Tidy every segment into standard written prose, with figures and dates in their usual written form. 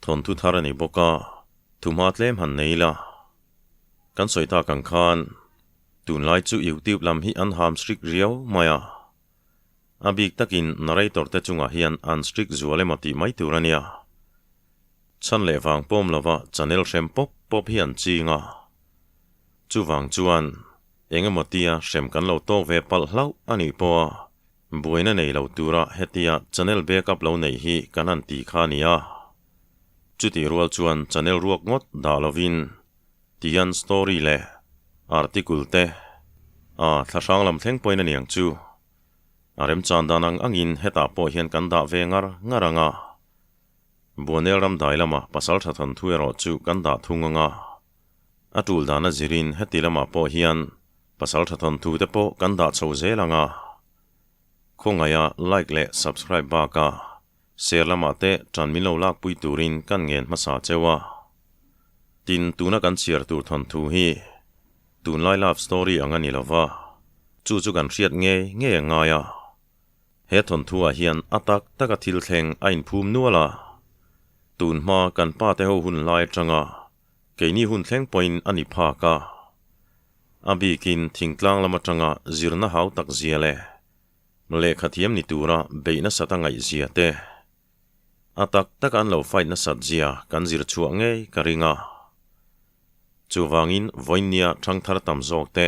Thawnthu thar a ni bawk a, thuhma tlem han nei la. Kan sawi tak ang khan tunlai chu YouTube lam hi an ham strict riau mai a. A bik takin narrator te chungah hian an strict zual emaw tih mai tur a nia. Chhan leh vang pawm lova channel hrem pawp pawp hi an ching a. Chuvang chuan eng emaw tia hrem kan lo tawk ve palh hlauh a nih pawh a buaina nei lo tura hetia channel backup lo neih hi kan han ti kha a ni a. Chutih rual chuan channel ruak ngawt dah lovin tihian story leh article te a thlahrang lam thleng pawhin a niang chu. A remchan dan ang angin hetah pawh hian kan dah ve ngar ngar ang a. Buanel ram dai lama pasal tha thawn thu erawh chu kan dah thung ang a. A tul dana zirin heti lamah pawh hian pasal tha thawn thu te pawh kan dah chho zel ang a. Khawngaia like leh subscribe baka share lamah te tan min lo lakpui turin kan ngen hmasa cheu a. Tin, tuna kan chhiar tur thawn thu hi tunlai love story ang a ni lova, chu chu kan hriat ngei ngei a ngai a. He thawnthuah hian a tak taka thil thleng a inphum nual a. Tun hma kan pa te ho hun lai atanga keini hun thleng pawhin a ni phak a. A bikin thingtlang lam atanga zirna hau tak zia leh lehkha thiam ni tura beih nasat a ngaihzia te, a tak taka an lo fight nasat zia kan zir chhuah ngei ka ring a. Chuvangin vawiinnia thangthar tam zawk te,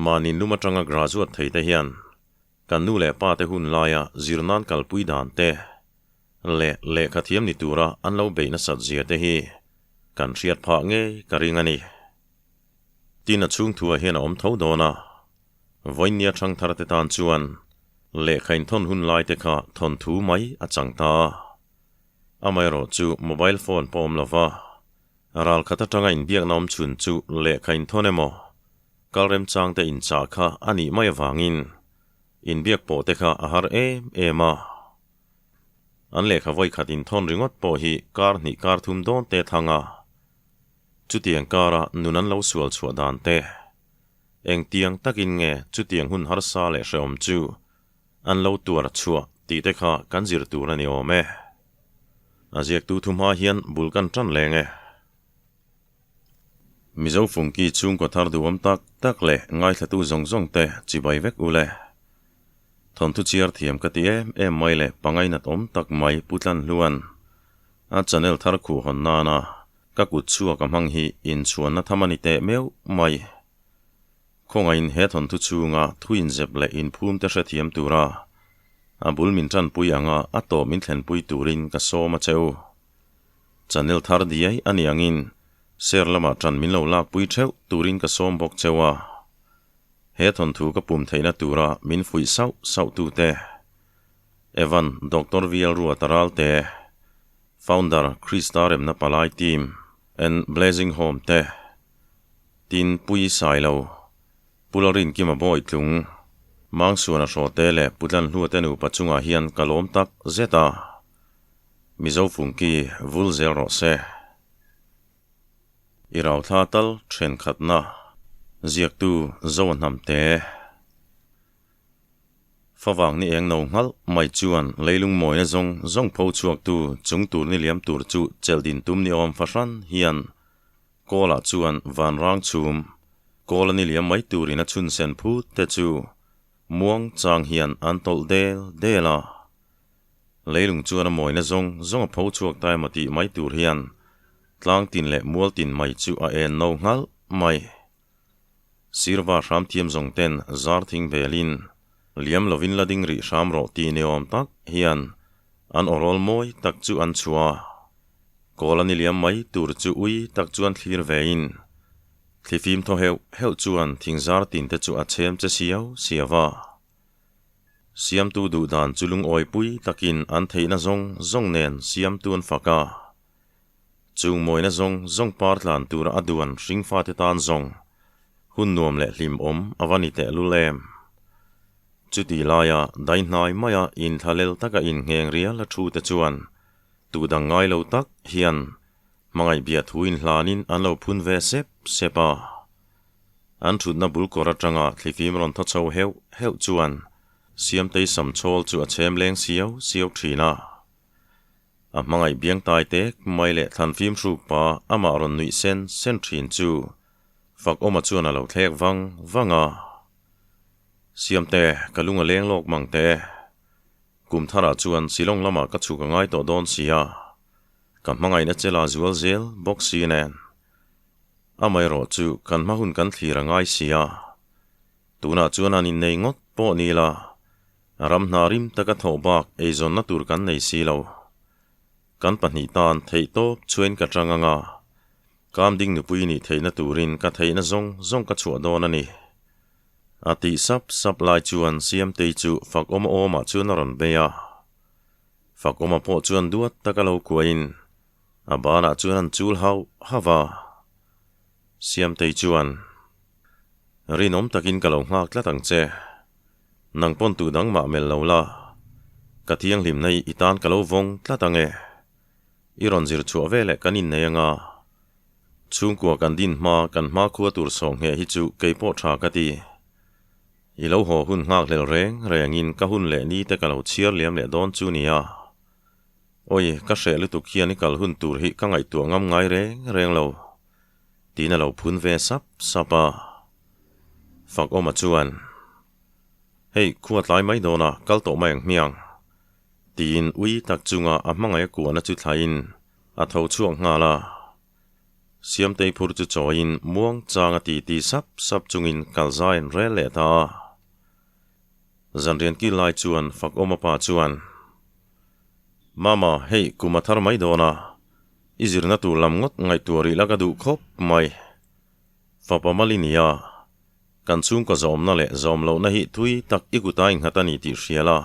mahni lum atanga graduate thei te hian Kan nu leh pa te hun laia zir nan kalpui dan te leh lehkha thiam ni tura an lo beih nasat zia te hi kan hriat phah ngei ka ring a ni. Tin a chhung thuah hian a awm tho dawn a, vawiinnia thangthar te tan chuan lehkha inthawn hun lai te kha thawnthu mai a chang ta a. Amaherawh chu mobile phone pawh awm lova ralkhat atanga inbiakna awm chhun chu lehkha inthawn emaw Kal remchang te inchah kha a nih mai avangin inbiak pawh te kha a har em em a. An lehkha vawi khat inthawn ringawt pawh hi kar hnih kar thum dawn te thang a. Chutiang kara nun an lo sual chhuah dan te, engtiang takin nge chutiang hun harsa leh hrehawm chu an lo tuar chhuah tih te kha kan zir tur a ni awm e. A ziaktu thu hma hian bul kan tan leng e. Mizo fungki chhungkaw thar duhawm tak tak leh ngaithlatu zawng zawng te chibai vek u le. Thawnthu chhiar thiam ka ti em em mai leh pangainat awm tak mai Pu Tlanhluan a channel thar khuh hawn nana ka kut chhuak a hmang hi inchhuanna tham a ni teh meuh mai. Khawngaihin he thawnthu chhunga thu inzep leh inphum te hrethiam tura a bul min tanpui anga a tawp min thlenpui turin ka sawm a che u. Channel thar diai a ni angin share lamah tan min lo lakpui theuh turin ka sawm bawk cheu a. He thawnthu ka pum theihna tura min fuih sauh sauh tute Evan Doctor VL Ruata Ralte, Founder Krista Remna Palai Team and Blessing Home te, Tin Pui Sailo, Pu Lalrinkima Bawitlung, Mangsuana Hrawte leh Pu Tlanhlua te nupa chungah hian ka lawm tak zet a. Mizo fungki vul zel rawh se. I rauthla tal thenkhatna ziaktu Zoa Hnamte. Favang ni eng no nghalh mai chuan leilung mawina zawng zawng pho chhuaktu chung tur ni liam tur chu chelh din tum ni awm fahran hian Kawlah chuan vanrang chhum kawl a ni liam mai turin a chhun sen phut te chu muang chang hian an tawlh del del a. Leilung chuan a mawina zawng zawng a pho chhuak ta emaw tih mai tur hian tlang tin leh mual tin mai chu a en no nghalh mai. Sirva hram thiam zawng ten zar thing velin liam lovin la ding rih hram rawh tih ni awm tak hian an awrawl mawi tak chu an chhuah a. Kawl a ni liam mai tur chu ui tak chuan thlir vein thlifim thaw heuh heuh chuan thing zar tin te chu a chhem che siau siau a. Siamtu duh dan chu lungawipui takin an theihna zawng zawng nen siamtu an fak a. Chung mawina zawng zawng par tlan tura a duan hringfate tan zawng hun nuam leh hlimawm a va ni tehlul em. Chuti laia daihnai maia inthalel taka inngheng rial a thute chuan tudang ngai lo tak hian hmangaih bia thu inhlanin an lo phun ve sep sep a. An thutna bul kawr atanga thlifim rawn thaw chho heuh heuh chuan Siamtei sam chhawl chu a chhem leng siau siau thin a. A hmangaih biang tai tek mai leh thlan fim hruk pa amah rawn nuih sen sen thin chu Fakawma chuan a lo thlek vang vang a. Siamte, ka lung a leng lawk mang te. Kum tharah chuan Shillong lamah ka chhuk a ngai tawh dawn si a, ka hmangaihna che la zual zel bawk si nen. Amaherawh chu kan hma hun kan thlir a ngai si a, tunah chuan an innei ngawt pawh ni la, ram hna rim taka thawh bak eizawnna tur kan nei si lo. Kan pahnih tan theihtawp chuain ka tang ang a, Kamding nupui nih theihna turin ka theihna zawng zawng ka chhuah dawn a ni. A tih sap sap lai chuan Siamtei chu Fakawma awmah chuan a rawn bei a. Fakawma pawh chuan duat taka lo kuahin a banah chuan an chul hauh hauh a. Siamtei chuan, Rinawm takin ka lo nghak tlat ang che. Nang pawn tu dang mah melh lo la, ka thianghlimna hi i tan ka lo vawng tlat ang e. I rawn zir chhuah veleh kan innei anga, chhungkua kan din hma kan hma khua tur sawh ngheh hi chu kei pawh tha ka ti. I lo haw hun nghak hlel reng rengin ka hun leh ni te ka lo chhiar liam leh dawn chu nia. Awi, ka hreh lutuk hian i kal hun tur hi ka ngaihtuah ngam ngai reng reng lo, tiin a lo phun ve sap sap a. Fakawma chuan, Hei, khua tlai mai dawna kal tawh mai ang hmiang. Tiin ui tak chunga a hmangaih a kuahna chu thlaiin a tho chhuak nghal a. Siamtei phur chu chawiin muang chang a ti ti sap sap chungin kal zai an rel leh ta a. Zanrian kil lai chuan Fakawma pa chuan, Mama, hei kum a thar mai dawn a, i zirna tur lam ngawt ngaihtuah rih la ka duh khawp mai. Fapa mali nia, kan chhungkaw zawmna leh zawm lohna hi thui tak i kut a innghat a ni tih hria la.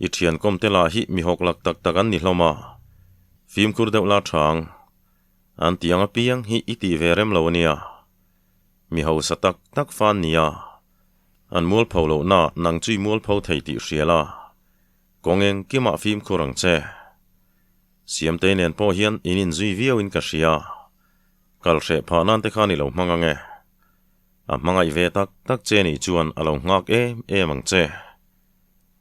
I thian kawm te lah hi mi hawk lak tak tak an ni hlawm a, fimkhur deuh la thang. An ti ang apiang hi i tih ve rem lo a nia. Mi hausa tak tak fa an nia. An mualpho lohna nang chu i mualpho thei tih hria la. Kawng engkimah fimkhur ang che. Siamtei nen pawh hian in inzui viauin ka hria. Kal hreh phah nan te khan i lo hmang ang e. A hmangaih ve tak tak che nih chuan a lo nghak em em ang che.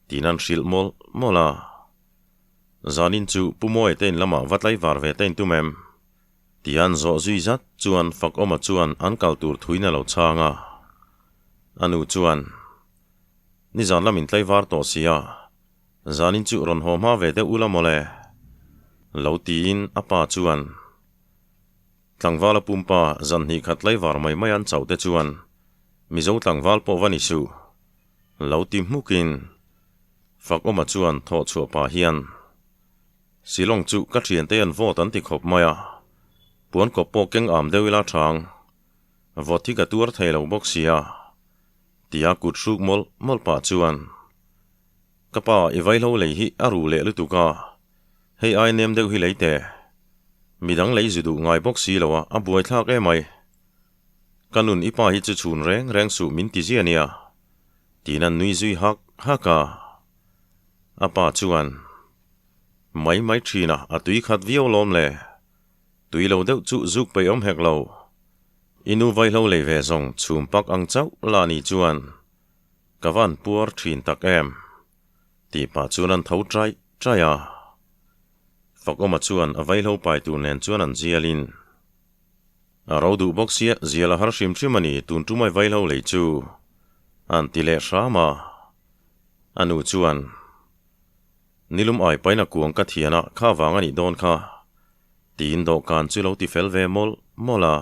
Tiin an hrilh mawlh mawlh a. Zanin chu Pu Mawia te in lamah va tlaivar ve te in tum em? Tia an zawh zui zat chuan Fakawma chuan an kal tur thuin a lo chhang a. A nu chuan, Nizan lam in tlaivar tawh sia, zanin chu rawn haw hma ve deuh ula mawle. Lo tiin a pa chuan, Tlangvala pumpa zan hnih khat tlaivar mai mai an chauh te chuan Mizo tlangval pawh va ni suh. Lo ti hmukin Fakawma chuan thawh chhuah pah hian, Shillong chu ka thiante an vote an ti khawp mai a, puan kawp pawh keng am deuh ila thang, vote hi ka tuar thei lo bawk sia, tia kut hruk mawlh mawlh pah chuan, Ka pa i vaihlo lei hi a ru leh lutuk a, hei ai nem deuh hi lei teh, midang lei zu duh ngai bawk si lo a, a buaithlak emai. Ka nun i pa hi chu chhun reng reng suh min ti zia nia, tiin an nui zui hak hak a. A pa chuan, Mai mai thin a, a tui khat viau lawm le. Tui lo deuh chu zuk peih awm hek lo. I nu vaihlo lei ve zawng chhum pak ang chauh la ni chuan ka van puar thin tak em, tih pah chuan an tho chaih chaih a. Fakawma chuan a vaihlo pai tur nen chuan an zialin, A ro duh bawk sia, zial a har hrim hrim a ni, tun tumai vaihlo lei chu an ti leh hram a. A nu chuan, Nilum ai paina kuang ka thian a, kha vang a nih dawn kha, tiin dawhkan chu lo ti fel ve mawlh mawlh a.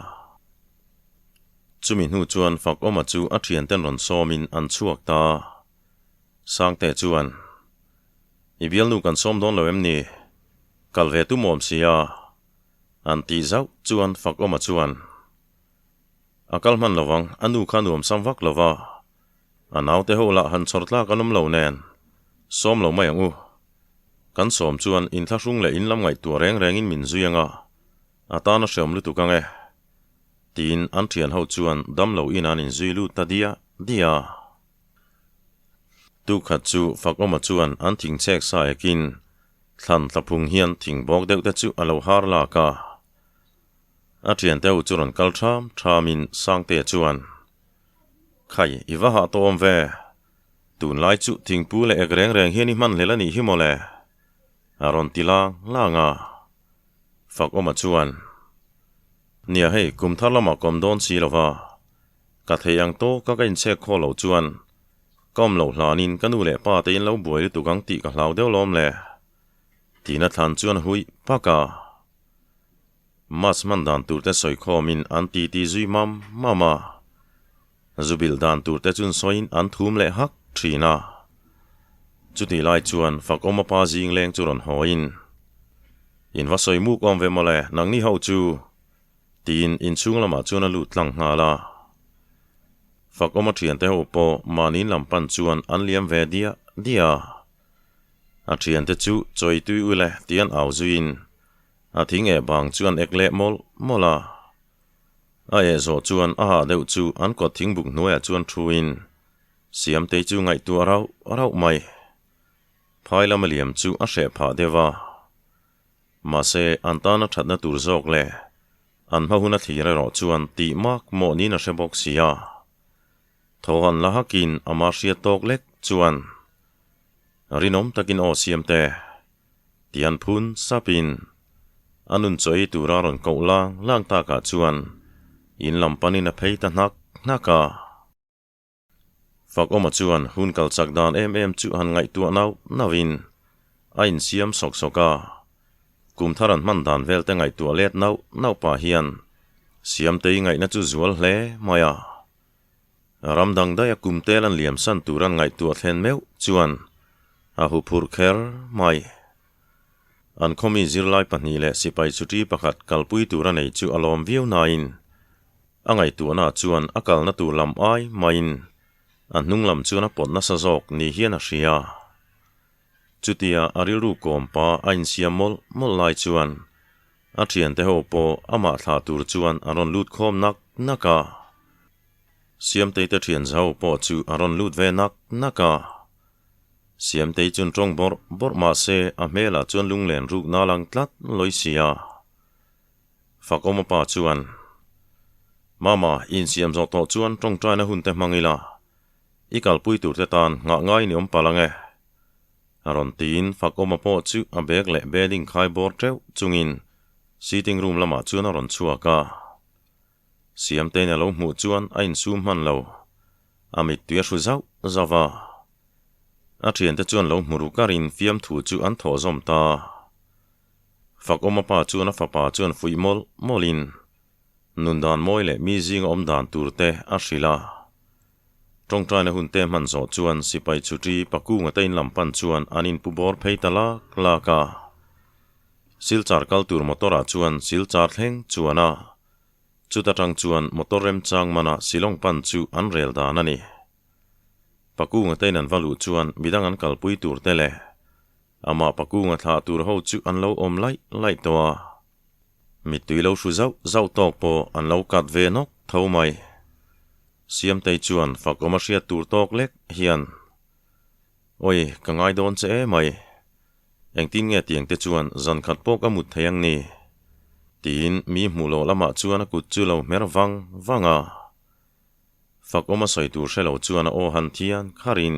Chumi hnu chuan Fakawma chu a thianten rawn sawmin an chhuak ta. Sangte chuan, I bialnu kan sawm dawn lo em ni? Kal ve tum awm sia. An tih zauh chuan Fakawma chuan, A kal hman lovang, a nu kha nuam sam vak lova, a naute ho lah han chhawr tlak an awm lo nen, sawm lo mai ang u. Kan sawm chuan inthlahrung leh in lam ngaihtuah reng rengin min zui anga, a tan a hreawm lutuk ang e. Tiin an thian ho chuan damlo in an inzui lut ta diah diah a. Tukhat chu Fakawma chuan an thingchhek sa ekin Thlan tlaphung hian thing bawk deuh te chu a lo har lak a. A thiante ho chu rawn kal tham thamin Sangtea chuan, Khai, i va hah tawh awm ve. Tunlai chu thingpu leh ek reng reng hian i hman hlel a nih hi mawle. A rawn ti lang lang a. Fakawma chuan, Nia hei, kum thar lamah ka awm dawn si lo va, ka thei ang tawka ka inchhek khaw lo chuan ka awm loh hlanin ka nu leh pa te in lo buai lutuk ang tih ka hlau deuh lawm le, tiin a thlan chuan a huih pak a. Mas hman dan tur te sawi khawmin an titi zui mam mam a, zu bilh dan tur te chun sawiin an thum leh hak thin a. Chutih lai chuan Fakawma pa zing leng chu rawn hawiin, In va sawi muk awm ve mawle, nangni ho chu, tiin inchhung lamah chuan a lut tlang nghal a. Fakawma thiante ho pawh mahniin lam pan chuan an liam ve diah diah a. A thiante chu chawi tui ule tih an au zuiin A thing eh bang chu an ek leh mawlh mawlh a. A eh zawh chuan a hah deuh chu an kawt thingbuk hnuaiah chuan thuin Siamtei chu ngaihtuah rauh rauh mai. Phai lama liam chu a hreh phah deuh a. Mahse, an tana thatna tur zawk leh an hma hun a thlir erawh chuan tih mak mawh niin a hre bawk si a. Thaw han la hakin ama hriat tawk lek chuan rinawm takin aw Siamte. Tian phun sapin a nun chaw ei tura rawn koh lang lang takah chuan in lam panin a phei ta hnak hnak a. Fakawma chuan hun kal chak dan em em chu han ngaihtuah nauh nauhin a insiam sawk sawk a. Kum thar an hman dan vel te ngaihtuah let nauh nauh pah hian Siamtei ngaihna chu zual hle mai a. Ram dang daih a kum tel an liam san tur an ngaihtuah thlen meuh chuan a huphurh kher mai. An khawmi zirlai pahnih leh sipai chhuṭi pakhat kalpui tur a nei chu a lawm viau nain a ngaihtuahna chuan a kalna tur lam ai maiin a hnung lam chuan a pawt nasa zawk ni hian a hria. Chutia a rilru kawm pa a insiam mawlh mawlh lai chuan a thiante ho pawh amah thlah tur chuan a rawn lut khawm nak nak a. Siamtei te thian zau pawh chu a rawn lut ve nak nak a. Siamtei chun tawng bawrh bawrh mah se a hmelah chuan lunglen rukna a lang tlat lawi si a. Fakawma pa chuan, Mama, i insiam zawh tawh chuan tawngtaina hun te hmang ila, i kalpui tur te tan nghah ngai ni awm palh ang e. A rawn tiin Fakawma pawh chu a bag leh bedding khai bawr teuh chungin sitting room lamah chuan a rawn chhuak a. Siamtein a lo hmuh chuan a insum hman lo. A mittui a hru zauh zauh a. A thiante chuan lo hmu ru karin fiamthu chu an thawh zawm ta. Fakawma pa chuan a fapa chuan fuih mawlh mawlhin nundan mawi leh mi zinga awm dan tur te a hrilh a. Tawngtaina hun te hman zawh chuan sipai chhuṭi Pakunga te in lam pan chuan an inpu bawr phei ta lak lak a. Silchar kal tur motor ah chuan Silchar thleng chuan a, chuta tang chuan motor remchang mana Shillong pan chu an rel dan a ni. Pakunga te in an va luh chuan midang an kalpui tur te leh amah Pakunga thlah tur ho chu an lo awm laih laih tawh a. Mittui lo hru zauh zauh tawk pawh an lo kat ve nawk tho mai. Siamtei chuan fakawm a hriat tur tawk lek hian, Awi, ka ngai dawn che emai. Engtin nge tiang te chuan zan khat pawh ka mut thei ang ni? Tiin mi hmuh loh lamah chuan a kut chu lo hmer vang vang a. Fakawm a sawi tur hre lo chuan a aw han thian kharin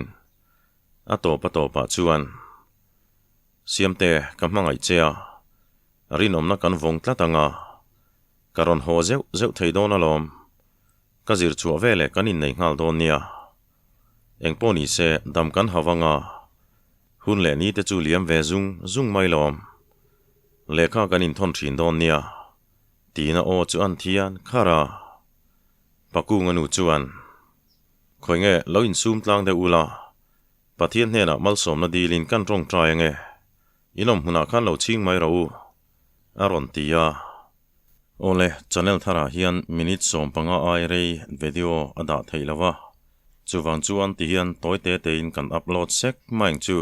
a tawp a tawpah chuan, Siamte, ka hmangaih che a, rinawmna kan vawng tlat ang a, ka rawn haw zeuh zeuh thei dawn alawm. Ka zir chhuah veleh kan innei nghal dawn nia. Engpawh ni se, dam kan ha vang a. Hun leh ni te chu liam ve zung zung mai lawm. Lehkha kan inthawn thin dawn nia. Tiin a aw chu an thian khar a. Pakunga nu chuan, Khawi nge lo insum tlang deuh ula, Pathian hnenah malsawmna dilin kan tawngtai ange, in awm hmunah khan lo chhing mai rawh u, a rawn ti a. Awle, channel tharah hian minute 15 ai rei video a dah theih lo va, chuvang chuan tihian tawi te tein kan upload sek mai ang chu.